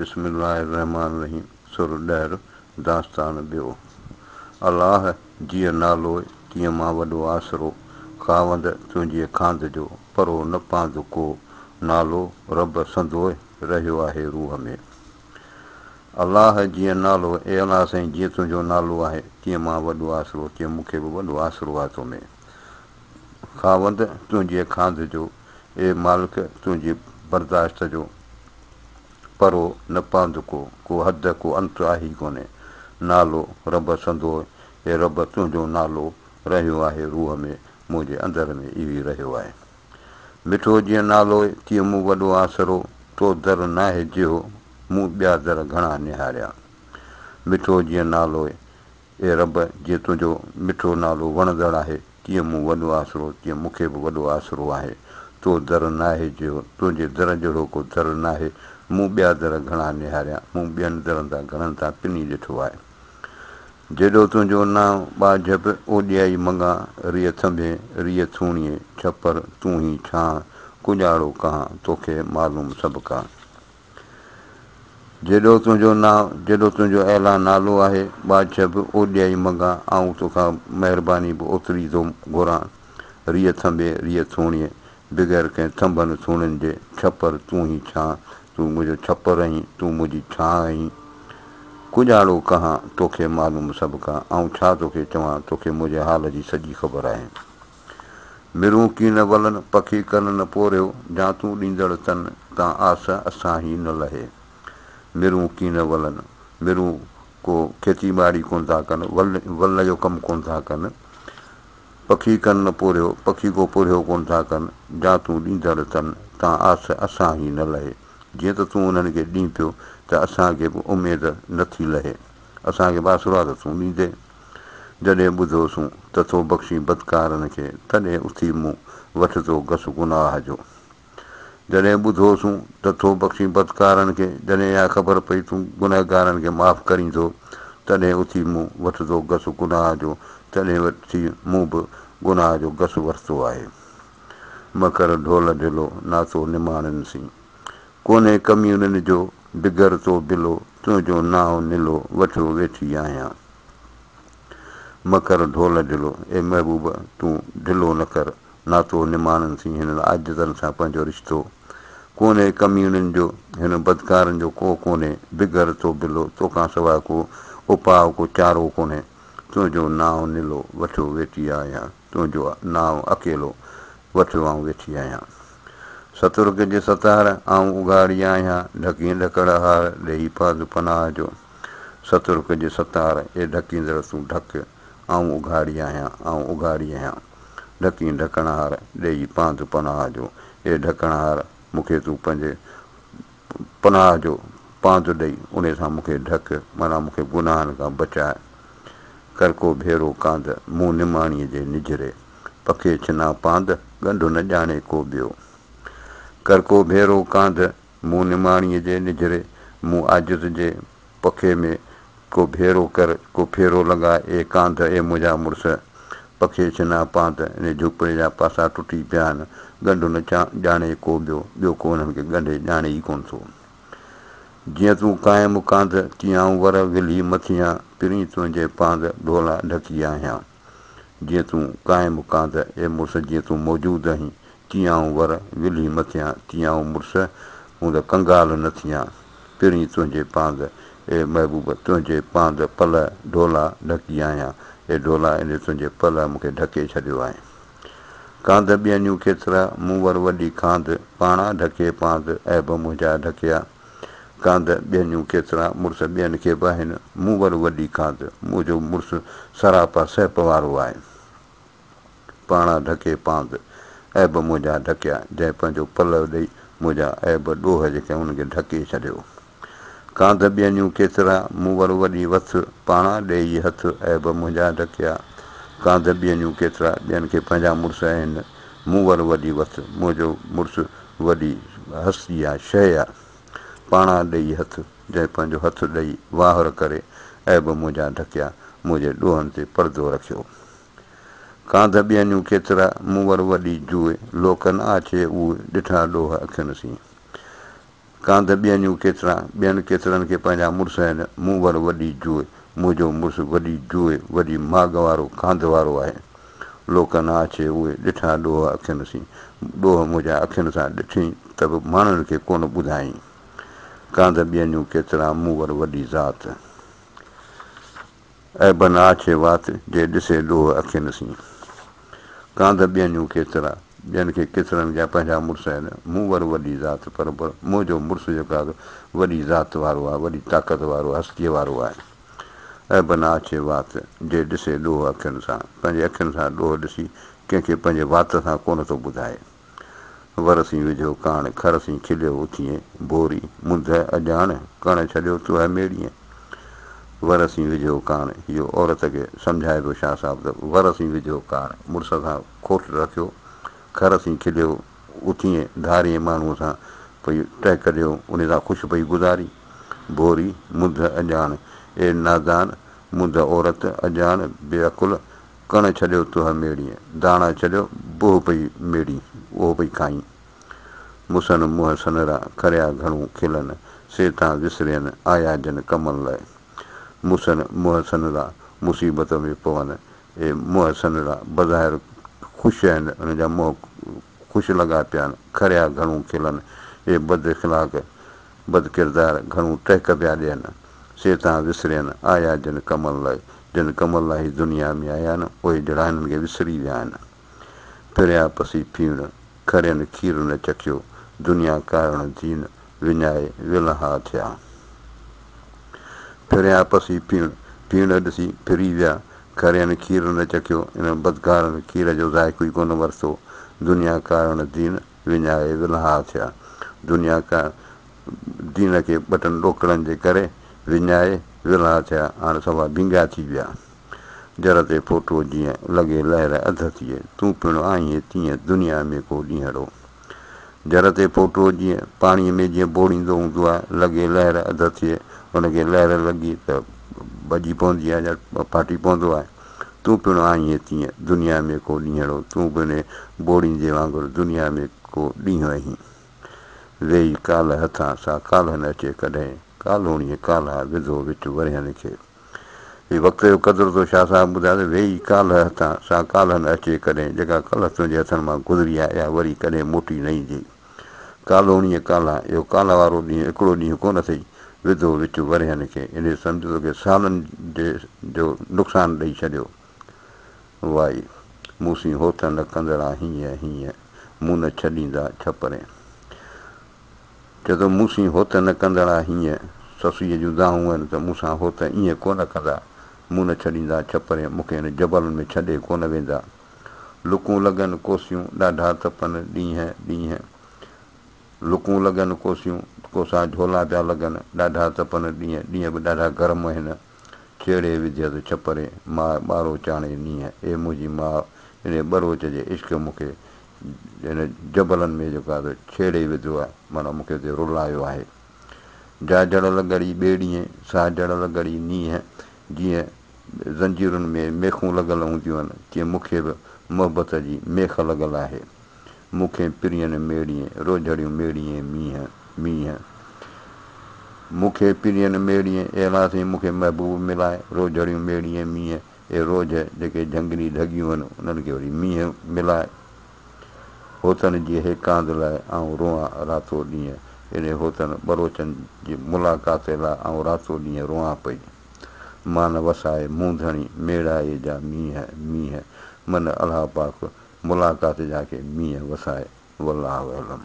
بسم الله الرحمٰن الرحيم سر ڏهر داستان ٻيو. الله جيئن نالو تيئن مان وڏو آسرو، خاوند تنهنجي کانڌ جو پرو نه پاند ڪو، نالو رب سندوء رهيو آهي روح ۾. الله جيئن نالو، اي الله سائين جيئن تنهنجو نالو آهي تيئن مان وڏو آسرو، تيئن مون کي به وڏو آسرو آهي تو ۾. خاوند تنهنجي کانڌ جو، اي مالڪ تنهنجي برداشت جو پرو نه پاند ڪو، ڪو حد ڪو انت آهي ئي ڪونهي. نالو رب سندوء، اي رب تنهنجو نالو رهيو آهي روح ۾، منهنجي اندر ۾ اهو ئي رهيو آهي. مٺو جيئن نالوء، تيئن مون وڏو آسرو، تو در ناهي جيهو، مون ٻيا در گهڻا نهاريا. مٺو جيئن نالوء، اي رب جيئن تنهنجو مٺو نالو وڻندڙ آهي، تيئن مون وڏو آسرو، تيئن مون کي به وڏو آسرو آهي. تو در ناهي جيهو، تنهنجي در جهڙو ڪو در ناهي. مون ٻيا در گهڻا نهاريا، مون ٻين درن تان گهڻن تان پني ڏٺو آهي. جيڏو تنهنجو نانء ٻاجهه به اوڏيائي مڱان، ريء ٿنڀين، ريء ٿوڻيين، ڇپر تون هين ڇانء، ڪڄاڙو ڪهان، توکي معلوم سڀڪا. جيڏو تنهنجو نانء، جيڏو تنهنجو اعليٰ نالو آهي، ٻاجهه به اوڏيائي مڱان، آئون توکان مهرباني به اوتري ٿو گهران. ريء ٿنڀي، ريء ٿوڻيين، بغير ڪنهن ٿنڀن ٿوڻين جي، ڇپر تون هين ڇانء، تون منهنجو ڇپر آهين، تون منهنجي ڇانء آهين. ڪڄاڙو ڪهان، توکي معلوم سڀڪا، آئون ڇا توکي چوان، توکي منهنجي حال جي سڄي خبر آهي. مرون ڪين ولن، پکي ڪن نه پورهيو، جان تون ڏيندڙ تن تان آس اسان هي نه لهي. مرون ڪين ولن، مرون ڪو کيتي ٻاڙي ڪونه ٿا ڪن، ول ول جو ڪم ڪونه ٿا ڪن. پکي ڪن نه پورهيو، پکي ڪو پورهيو ڪونه ٿا ڪن، جان تون ڏيندڙ تن تان آس اسان هي نه لهي. جيئن ته تون انهن کي ڏين پيو ته اسان کي به اميد نه ٿي لهي. اسان کي به آسرو آ ته تون ڏيندين. جڏهن ٻڌوسون ته ٿو بخشين بدڪارن کي، تڏهن اٿي مون وٺ ٿو گس گناهه جو. جڏهن ٻڌوسون ته ٿو بخشين بدڪارن کي، جڏهن اها خبر پئي تون گنهگارن کي معاف ڪرين ٿو، تڏهن اٿي مون وٺ ٿو گس گناهه جو، تڏهن اٿي مون به گناهه جو گس ورتو آهي. مه ڪر ڍول ڍلو، ناتو نماڻين سين. ڪونهي ڪميونن جو، بگر تو بلو، تنهنجو نانء نلو، وٺيو ويٺي آهيان. مه ڪر ڍول ڍلو، اي محبوب تون ڍلو نه ڪر، ناتو نماڻن سين هنن عاجزن سان پنهنجو رشتو ڪونهي ڪميونن جو، هن بدڪارن جو ڪو ڪونهي، بگر تو بلو، توکان سواء ڪو اپاء ڪو چارو ڪونهي، تنهنجو نانء نلو، وٺيو ويٺي آهيان، تنهنجو نانء اڪيلو، وٺيو آئون ويٺي آهيان. سترڪ جي ستار، آئون اگهاڙي آهيان، ڍڪين ڍڪڙ هار، ڏيئي پاند پناهه جو. سترڪ جي ستار، اي ڍڪيندڙ تون ڍڪ، آئون اگهاڙي آهيان، آئون اگهاڙي آهيان. ڍڪين ڍڪڻهار، ڏيئي پاند پناهه جو. اي ڍڪڻهار، مون کي تون پنهنجي پناهه جو پاند ڏئي، انهي سان مون کي ڍڪ، معنيٰ مون کي گناهن کان بچاء. ڪر ڪو ڀيرو ڪانڌ، مون نماڻيء جي نجهري. پکي ڇنا پاند، ڳنڍ نه ڄاڻي ڪو ٻيو. ڪر ڪو ڀيرو ڪانڌ، مون نماڻيء جي نجهري، مون عاجز جي پکي ۾ ڪو ڀيرو ڪر، ڪو ڦيرو لڳاء، اي ڪانڌ، اي منهنجا مڙس، پکي ڇنا پاند، انهي جهوپڙي جا پاسا ٽٽي پيا آهن، ڳنڍ نه ڄاڻي ڪو ٻيو، ٻيو ڪو انهن کي ڳنڍي ڄاڻي ئي ڪونه ٿو. جيئن تون قائم ڪانڌ، تيئن آئون ور ولهي مٿيان، پرين تنهنجي پاند، ڍولا ڍڪي آهيان. جيئن تون قائم ڪانڌ، اي مڙس جيئن تون موجود آهين، تيئن آئون ور ولهي مٿيان، تيئن آئون مڙس هوند ڪنگال نه ٿيان، پرين تنهنجي پاند، اي محبوب تنهنجي پاند پلئه ڍولا ڍڪي آهيان، اي ڍولا انهي تنهنجي پلئه مون کي ڍڪي ڇڏيو آهي. ڪانڌ ٻينيون ڪيترا، مون ور وڏي کانڌ، پاڻا ڍڪي پاند، عيب منهنجا ڍڪيا. ڪانڌ ٻينيون ڪيترا، مڙس ٻين کي به آهن، مون ور وڏي کانڌ، منهنجو مڙس سراپا سهپ وارو آهي. پاڻا ڍڪي پاند، عيب منهنجا ڍڪيا، جنهن پنهنجو پلئه ڏئي منهنجا عيب ڏوهه جيڪي آهن انهن کي ڍڪي ڇڏيو. ڪانڌ ٻينيون ڪيترا، مون ور وڏي وٿ، پاڻا ڏيئي هٿ، عيب منهنجا ڍڪيا. ڪانڌ ٻينيون ڪيترا، ٻين کي پنهنجا مڙس آهن، مون ور وڏي وٿ، منهنجو مڙس وڏي هستي آ، شيء آ. پاڻا ڏيئي هٿ، جنهن پنهنجو هٿ ڏئي واهر ڪري، عيب منهنجا ڍڪيا، منهنجي ڏوهن تي پردو رکيو. ڪانڌ ٻينيون ڪيترا، مون ور وڏي جوء، لوڪ نه آڇي اوء، ڏٺا ڏوهه اکين سين. ڪانڌ ٻين جون ڪيترا، ٻين ڪيترن کي پنهنجا مڙس آهن، مون ور وڏي جوء، منهنجو مڙس وڏي جوء، وڏي ماڳ وارو، ڪانڌ وارو آهي. لوڪ نه آڇي اهي، ڏٺا ڏوهه اکين سين. ڏوهه منهنجا اکين سان ڏٺئين ته به ماڻهن کي ڪونه ٻڌائين. ڪانڌ ٻين جون ڪيترا، مون ور وڏي ذات. عيب نه آڇي وات، جي ڏسي ڏوهه اکين سين. ڪانڌ ٻين جون ڪيترا، ٻين کي ڪيترن جا پنهنجا مڙس آهن، مون ور وڏي ذات، پر منهنجو مڙس جيڪو آهي سو وڏي ذات وارو آهي، وڏي طاقت وارو، هستيء وارو آهي. عيب نه آڇي وات، جي ڏسي ڏوهه اکين سان. پنهنجي اکين سان ڏوهه ڏسي، ڪنهن کي پنهنجي وات سان ڪونه ٿو ٻڌائي. ور سين وجهيو ڪاڻ، کر سين کليو اٿيين، ڀوري، منڌ اڄاڻ، ڪڻ ڇڏيو تنهن ميڙيين. ور سين وجهيو ڪاڻ، اهو عورت کي سمجهائي پيو شاهه صاحب ته ور سين وجهيو ڪاڻ، مڙس سان کوٽ رکيو، کر سين کليو اٿيين، ڌارئين ماڻهوء سان پئي ٽهڪ ڏيو، انهي سان خوش پئي گذاري. ڀوري، منڌ اڄاڻ، اي نادان، منڌ عورت، اڄاڻ، بي عقل، ڪڻ ڇڏيو تنهن ميڙيين، داڻا ڇڏيو بوهه پئي ميڙين، اهو پئي کائين. مسن منهن سنرا، کريا گهڻو کلن، سي تان وسرين، آيا جن ڪمن لئه. مسن منهن سنرا، مصيبت ۾ پون، اي منهن سنرا، بظاهر خوش آهن، انهن جا منهن خوش لڳا پيا آهن، کريا گهڻو کلن، اي بد اخلاق، بد ڪردار، گهڻو ٽهڪ پيا ڏين، سي تان وسرين، آيا جن ڪمن لئه. جن ڪم لاء هي دنيا ۾ آيا آهن، اهي جڙا هنن کي وسري ويا آهن. ڦريا پسي ڦيڻ، کرين کير نه چکيو، دنيا ڪارڻ دين، وڃائي ولها ٿيا. ڦريا پسي ڦيڻ، ڦيڻ ڏسي ڦري ويا، کرين کير نه چکيو، انهن بدڪارن کير جو ذائقو ئي ڪونه ورتو، دنيا ڪارڻ دين، وڃائي ولها ٿيا. دنيا ڪا دين کي ٻٽن ڏوڪڙن جي ڪري وڃائي ولها ٿيا. هاڻ سوا ڀينگا ٿي ويا. جر تي ڦوٽو جيئن لڳي لهر اڌ ٿئي، تون پڻ آهين تيئن دنيا ۾ ڪو ڏينهڙو. جر تي ڦوٽو جيئن پاڻيء ۾ جيئن ٻوڙيندو هوندو آهي، لڳي لهر اڌ ٿئي، ان کي لهر لڳي ته ڀڄي پوندي آهي يا ڦاٽي پوندو آهي. تون پڻ آهين تيئن دنيا ۾ ڪو ڏينهڙو، تون به انهي ٻوڙيندي وانگر دنيا ۾ ڪو ڏينهن آهين. ويئي ڪالهه هٿان، سا ڪالهه نه اچي ڪڏهن، ڪالهوڻيء ڪالها وڌو وچ ورهين کي. هي وقت جو قدر ٿو شاهه صاحب ٻڌائي ته ويئي ڪالهه هٿان، سا ڪالهه نه اچي ڪڏهن، جيڪا ڪلهه تنهنجي هٿن مان گذري آهي، اها وري ڪڏهن موٽي نه ايندي. ڪالهوڻيء ڪالها، اهو ڪالهه وارو ڏينهن هڪڙو ڏينهن ڪونه اٿئي، وڌو وچ ورهين کي، انهيء سمجهه توکي سالن جي جو نقصان ڏئي ڇڏيو. وائي، مون سين هوت نه ڪندڙا هينئن هينئن، مون نه ڇڏيندا ڇپرين. چئي ٿو، مون سين هوت نه ڪندڙا هينئن، سسئيء جون دانهون آهن ته مون سان هوت ائين ڪونه ڪندا، مون نه ڇڏيندا ڇپرين، مون کي هن جبلن ۾ ڇڏي ڪونه ويندا. لڪون لڳن ڪوسيون، ڏاڍا تپن ڏينهن ڏينهن. لڪون لڳن ڪوسيون، ڪوسا جهولا پيا لڳن، ڏاڍا تپن ڏينهن ڏينهن به ڏاڍا گرم آهن. ڇيڙي وڌيس ڇپري، ماء ٻاروچاڻي نينهن، اي منهنجي ماء، انهي ٻروچ جي عشق مون کي هن جبلن ۾ جيڪو آهي سو ڇيڙي وڌو آهي، معنيٰ مون کي اتي رلايو آهي. جا جڙ لڳڙي ٻيڙيين، سا جڙ لڳڙي نينهن، جيئن زنجيرن ۾ ميخون لڳل هونديون آهن، تيئن مون کي به محبت جي ميخ لڳل آهي. مون کي پرين ميڙيين، روجهڙيون ميڙيين مينهن، مينهن. مون کي پرين ميڙيين، اي الله سائين مون کي محبوب ملاء، روجهڙيون ميڙيين مينهن، اي روجهه جيڪي جهنگلي ڍڳيون آهن، انهن کي وري مينهن ملاء. هوتن جي هيڪاند لاء آئون روئان راتو ڏينهن، انهي هوتن ٻروچن جي ملاقات لاء آئون راتو ڏينهن روئان پئي. مان وسائي مون ڌڻي ميڙائي جا مينهن مينهن من الله پاڪ ملاقات جا کي مينهن وسائي والله اعلم.